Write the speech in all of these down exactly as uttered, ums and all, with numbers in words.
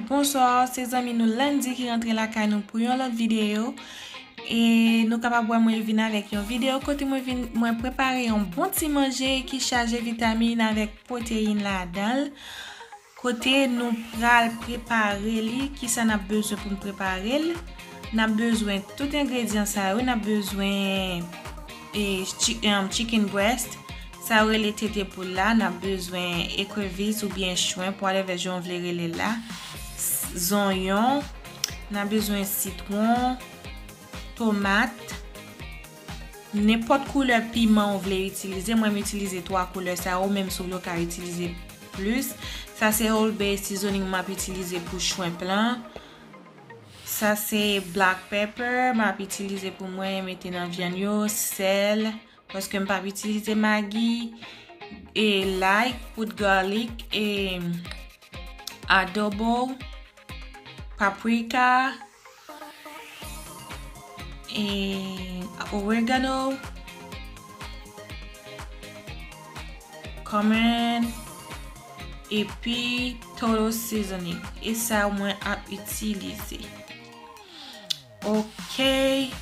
Bonswa, se zanmi nou Landy ki rantre lakay nou pou yon lòt videyo. E nou kapab wè mwen vin avèk yon videyo kote mwen vin, mwen prepare yon bon ti manje ki chaje vitamin avèk pwoteyin ladan l. Kote nou pral prepare li, kisa n ap bezwen pou n prepare l. N ap bezwen tout engredyan sa yo, n ap bezwen e, chi- em, chicken breast, sa yo rele tete poul la, n ap bezwen ekrevis oubyen shrimp, whatever jan w vle rele l la, s- zonyon, n ap bezwen sitwon, tomat, nenpòt koulè piman w vle itilize. Mwen, m itilize twa koulè sa yo, ou menm si w vle w ka itilize plis. Sa se Old Bay seasoning m ap itilize pou shrimp lan. Sa se black pepper m ap itilize pou mwen mete nan vyann yo, sèl, paske m p ap itilize magi, e lay, poud garlic, e adobo, paprika, e oregano, cumin, epi total seasoning. E sa mwen ap itilize. Ok,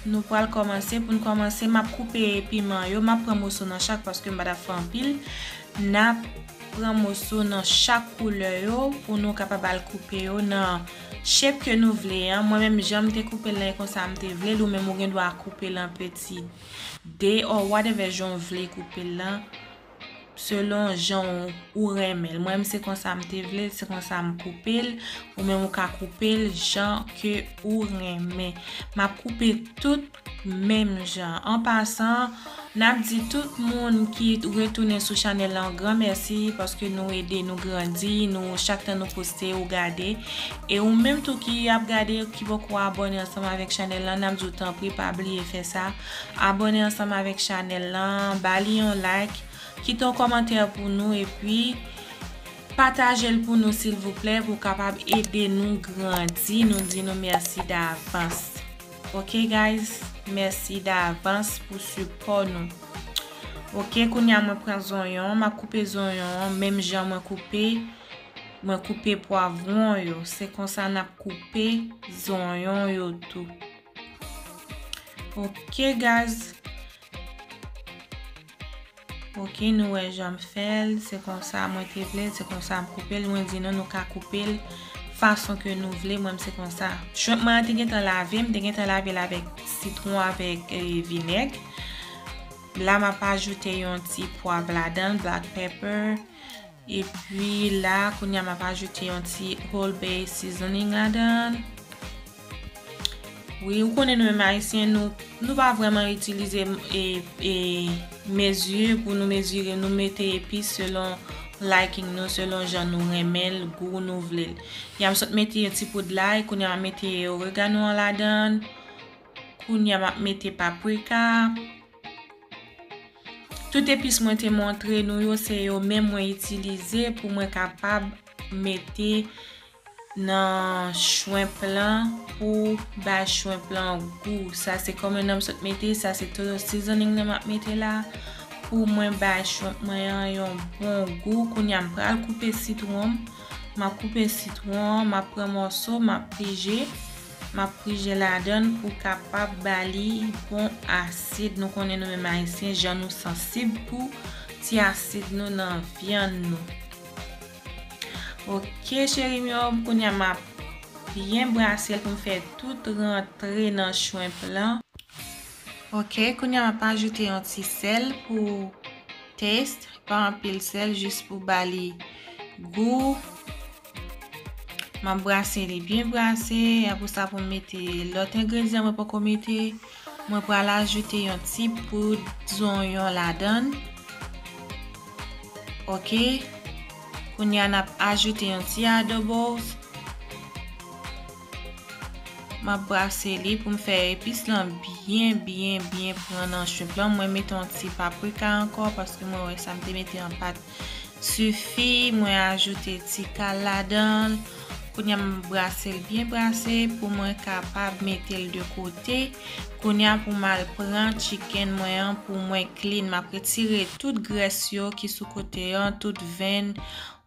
nou pral kòmanse. Pou n kòmanse, m ap koupe piman yo. M ap pran moso nan chak paske m pa t ap fè anpil. N ap pran moso nan chak koulè yo pou nou kapab al koupe yo nan shape ke nou vle an. Mwen menm, jan m te koupe l lan, e konsa m te vle l. Ou menm, ou gen dwa koupe l an peti de or whatever jan w vle koupe l lan. Selon jan w, ou renmen l. Mwen menm, se konsa m te vle l, se konsa m koupe l. Ou menm, ou ka koupe l jan ke ou renmen. M ap koupe tout menm jan. An pasan, n ap di tout moun ki retounen sou chanèl la yon gran mèsi paske nou ede nou grandi, nou chak tan nou poste, ou gade. E ou menm tou ki ap gade, ki poko abòne ansanm avèk chanèl la, n ap di w tanpri pa bliye fè sa. Abòne ansanm avèk chanèl la, ba li yon like, kite yon kòmantè pou nou, epi pataje l pou nou, silvouplè, pou kapab ede nou grandi. Nou di nou mèsi davans. Ok, guys? Mèsi davans pou sipò nou. Ok, kounye a mwen pran zonyon, m ap koupe zonyon an, menm jan mwen koupe, mwen koupe pwavwon yo. Se konsa n ap koupe zonyon yo tou. Ok, guys. Ok, nou wè jan m fè l, se konsa mwen te vle l, se konsa m koupe l. Mwen di nou, nou ka koupe l fason ke nou vle, mwen m se konsa. Shrimp mwen an te gentan lave, m te gentan lave l avèk sitwon, avèk, e, vinèg. La, m ap ajoute yon ti pwav ladan l, black pepper. Epi la, kounye a, m ap ajoute yon ti Old Bay seasoning ladan l. Wi, ou konnen nou menm Ayisyen, nou, nou pa vrèman itilize, e, e, mezi pou nou mezire, nou mete epis selon liking nou, selon jan nou renmen l, gou nou vle l. Y a m sot mete yon ti poud lay, kounye a m ap mete oregano an ladan l. Kounye a m ap mete paprika. Tout epis mwen te montre nou yo, se yo menm mwen itilize pou mwen kapab mete nan shrimp lan pou bay shrimp lan gou. Sa se kòman nan m sot mete, sa se total seasoning nan m ap mete la pou mwen bay shrimp mwen an yon bon gou. Kounye a m pral koupe sitwon m. M ap koupe sitwon an, m ap pran mòso, m ap prije. M ap prije ladan l pou kapab ba li bon asid. Nou konnen nou menm Ayisyen, jan nou sansib pou ti asid nou nan vyann nou. Ok, cheri m yo, kounye a m ap byen brase l pou m fè tout rantre nan shrimp lan. Ok, kounye a m ap ajoute yon ti sèl pou taste, pa anpil sèl, jis pou ba li gou. M ap brase li byen brase, apre sa pou m mete lòt engredyan mwen poko mete. Mwen pral ajoute yon ti poud zonyon ladan l. Ok. Kounye a n ap ajoute yon ti adobo. M ap brase li pou m fè epis lan byen, byen, byen pran nan shrimp lan. Mwen mete yon ti paprika ankò paske mwen wè sa m te mete an pa t sifi. Mwen ajoute ti kal ladan l. Kounye a m brase l byen brase pou mwen kapab mete l de kote. Kounye a pou m al pran chicken mwen an pou mwen clean. M ap retire tout grès yo ki sou kote an, tout venn,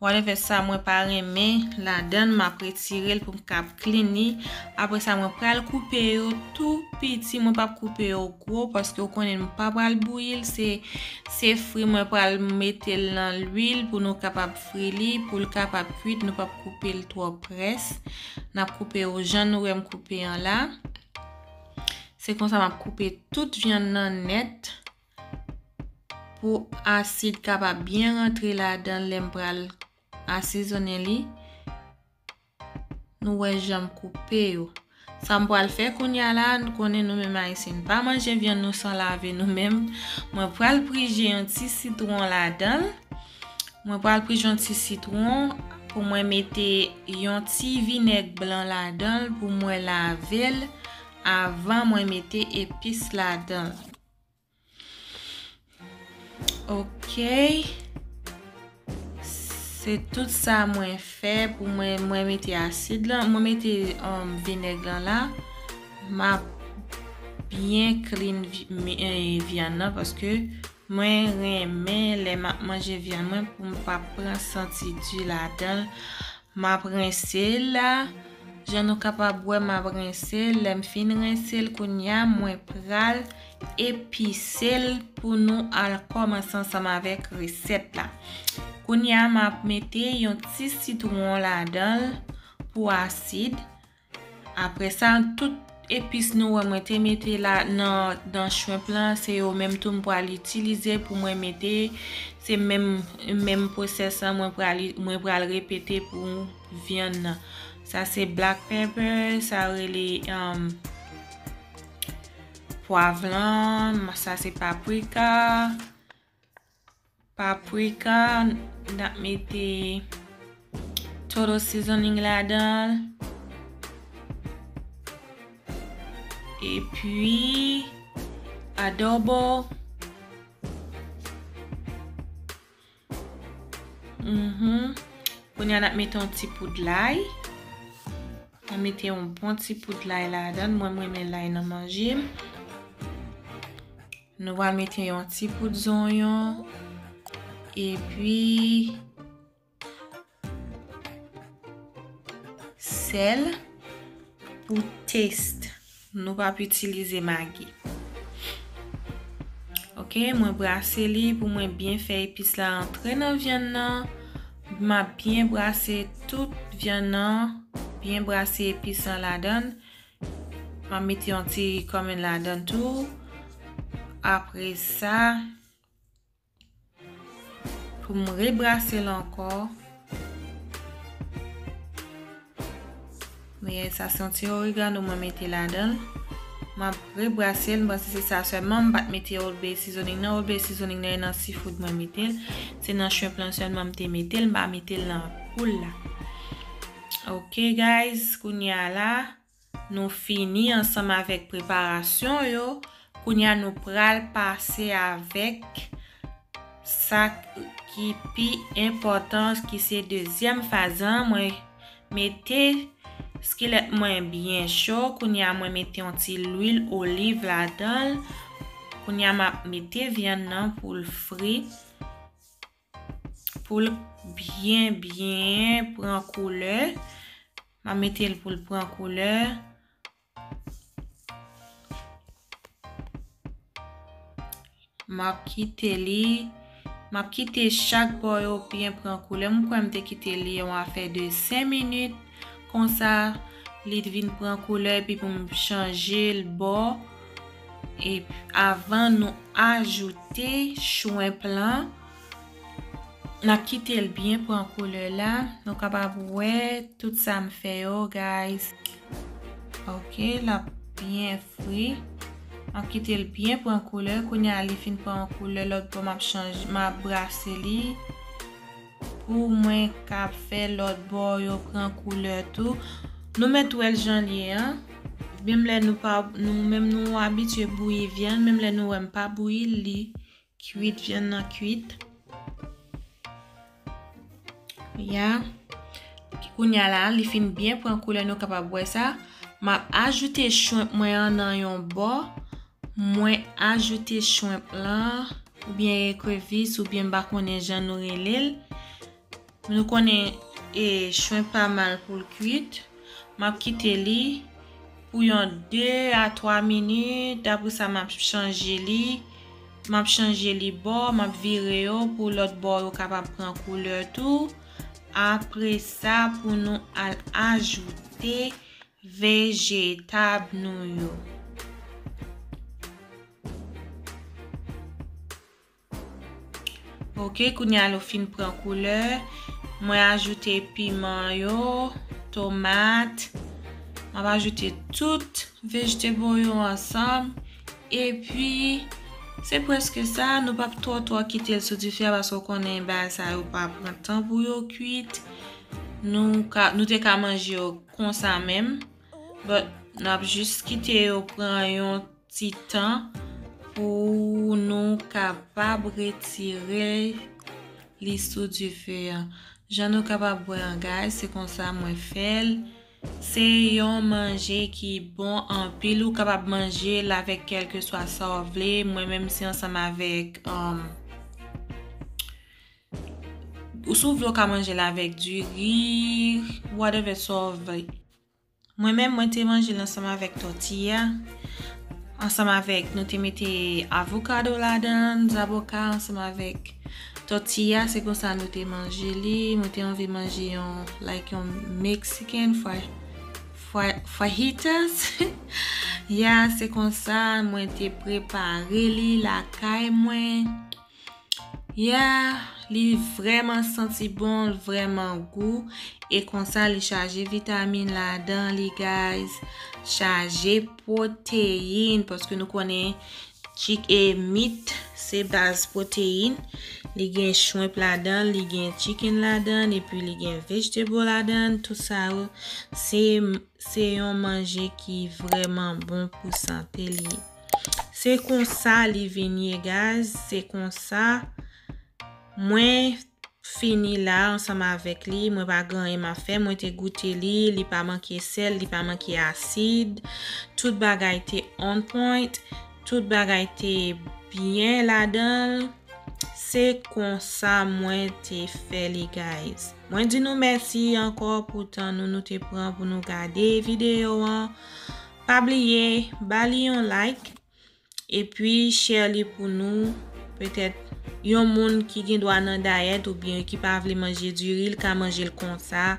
Whatever sa mwen pa renmen ladan l, m ap retire l pou m kab clean li. Apre sa, mwen pral koupe yo tou piti. Mwen p ap koupe yo gwo paske w konnen m pa pral bouyi l. Se, se fri mwen pral mete l nan lwil pou nou kapab fri li, pou l kapab kwit. Nou p ap koupe l twò près. N ap koupe yo jan nou wè m koupe an la. Se konsa m ap koupe tout vyann nan nèt pou asid kapab byen rantre ladan l lè m pral asizonnen li. Nou wè jan m koupe yo. Sa m pral fè kounye a la, nou konnen nou menm Ayisyen, n pa manje vyann nou san lave nou menm. Mwen pral prije yon ti sitwon ladan l. Mwen pral prije yon ti sitwon pou mwen mete yon ti vinèg blan ladan l pou mwen lave l avan mwen mete epis ladan l. Ok. Se tout sa mwen fè pou mwen, mwen mete asid lan, mwen mete, um, vinèg lan la. M ap byen clean vi-, mi-, eh, vyann nan paske mwen renmen lè m ap manje vyann mwen pou m pa pran santi di ladan l. M ap rense l la. Jan nou kapab wè, m ap rense l. Lè m fin rense l, kounye a, mwen pral epise l pou nou al kòmanse ansanm avèk resèt la. Kounye a, m ap mete yon ti sitwon ladan l pou asid. Apre sa, tout epis nou wè mwen te mete la nan, nan shrimp lan, se yo menm tou m pral itilize pou mwen mete. Se menm, menm pwosès lan mwen pral, mwen pral repete pou vyann nan. Sa se black pepper, sa rele, um, pwav lan, sa se paprika. Paprika, n ap mete total seasoning ladan l. Epi, adobo. Mhm. Kounye a, n ap mete yon ti poud lay. N ap mete yon bon ti poud lay ladan l. Mwen, mwen renmen lay nan manje m. Nou pral mete yon ti poud zonyon. Epi, sèl pou taste. Nou p ap itilize magi. Ok, mwen brase li pou mwen byen fè epis la antre nan vyann nan. M ap byen brase tout vyann nan, byen brase epis lan ladan l. M ap mete yon ti kòmèn ladan l tou. Apre sa, pou m rebrase l ankò. Men sa se yon ti oregano mwen mete ladan l. M ap rebrase l, m panse se sa sèlman, m pa t mete Old Bay seasoning nan. Old Bay seasoning nan e nan seafood mwen mete l. Se nan shrimp lan sèlman m te mete l, m pa mete l nan poul la. Ok guys, kounye a la, nou fini ansanm avèk preparasyon yo. Kounye a nou pral pase avèk sa ki pi enpòtan, ki se dezyèm faz lan. Mwen mete skilèt mwen byen cho. Kounye a mwen mete yon ti lwil oliv ladan l. Kounye a m ap mete vyann nan pou l fri. Pou l byen, byen pran koulè. M ap mete l pou l pran koulè. M ap kite li. M ap kite chak bò yo byen pran koulè. M kwè m te kite li yon afè de senk minit. Konsa, li vin pran koulè, epi pou m chanje l bò. E avan nou ajoute shrimp lan, n ap kite l byen pran koulè la. Nou kapab wè tout sa m fè yo, guys. Ok, l ap byen fri. M ap kite l byen pran koulè. Kounye a, li fin pran koulè, lòt bò, m ap chanje, m ap brase li. Pou mwen ka fè lòt bò yo pran koulè tou. Nou mèt wè l jan l ye an. Menm lè nou pa, nou menm nou abitye bouyi vyann, menm lè nou wè m pa bouyi l, li kwit, vyann nan kwit. Ya. Kounye a la, li fin byen pran koulè, nou kapab wè sa. M ap ajoute shrimp mwen an nan yon bò. Mwen ajoute shrimp lan, oubyen ekrevis, oubyen m pa konnen jan nou rele l. Nou konnen e chwen pa mal pou l kwit. M ap kite li pou yon de a twa minit. Apre sa, m ap chanje li. M ap chanje li bò, m ap vire yo pou lòt bò yo kapab pran koulè tou. Apre sa, pou nou al ajoute vejetab nou yo. Ok, kounye a nou fin pran koulè. Mwen ajoute piman yo, tomat. M ap ajoute tout vegetable yo ansanm. Epi, se prèske sa. Nou p ap twò twò kite l sou dife a paske w konnen bagay sa yo pa pran tan pou yo kwit. Nou ka, nou te ka manje yo konsa menm. But, n ap jis kite yo pran yon ti tan pou nou kapab retire li sou dife a. Jan nou kapab wè an, guys, se konsa mwen fè l. Se yon manje ki bon anpil. Ou kapab manje l avèk kèlkeswa sa w vle. Mwen menm se ansanm avèk, um, ou si w vle w ka manje l avèk diri, whatever sa w vle. Mwen menm, mwen te manje l ansanm avèk tòtiya. Ansanm avèk, nou te mete avokado ladan, zaboka ansanm avèk tòtiya. Se konsa nou te manje li. Mwen te anvi manje yon, like, yon Mexican fry, fry, fajitas. Ya, se konsa mwen te prepare li lakay mwen. Yeah, li vrèman santi bon, l vrèman gou. E konsa, li chaje vitamin ladan li, guys. Chaje pwoteyin, paske nou konnen chik e meat se baz pwoteyin. Li gen shrimp ladan, li gen chicken ladan, epi li gen vegetable ladan. Tout sa yo, se, se yon manje ki vrèman bon pou sante li. Se konsa li vin ye, guys. Se konsa mwen fini la ansanm avèk li. Mwen pa gen anyen m ap fè. Mwen te goute li. Li pa manke sèl, li pa manke asid. Tout bagay te on point. Tout bagay te byen ladan l. Se konsa mwen te fè li, guys. Mwen di nou mèsi ankò pou tan nou, nou te pran pou nou gade videyo an. Pa bliye, ba li yon like. Epi, share li pou nou. Petèt, yon moun ki gen dwa nan dayèt oubyen ki pa vle manje diri, l ka manje l konsa.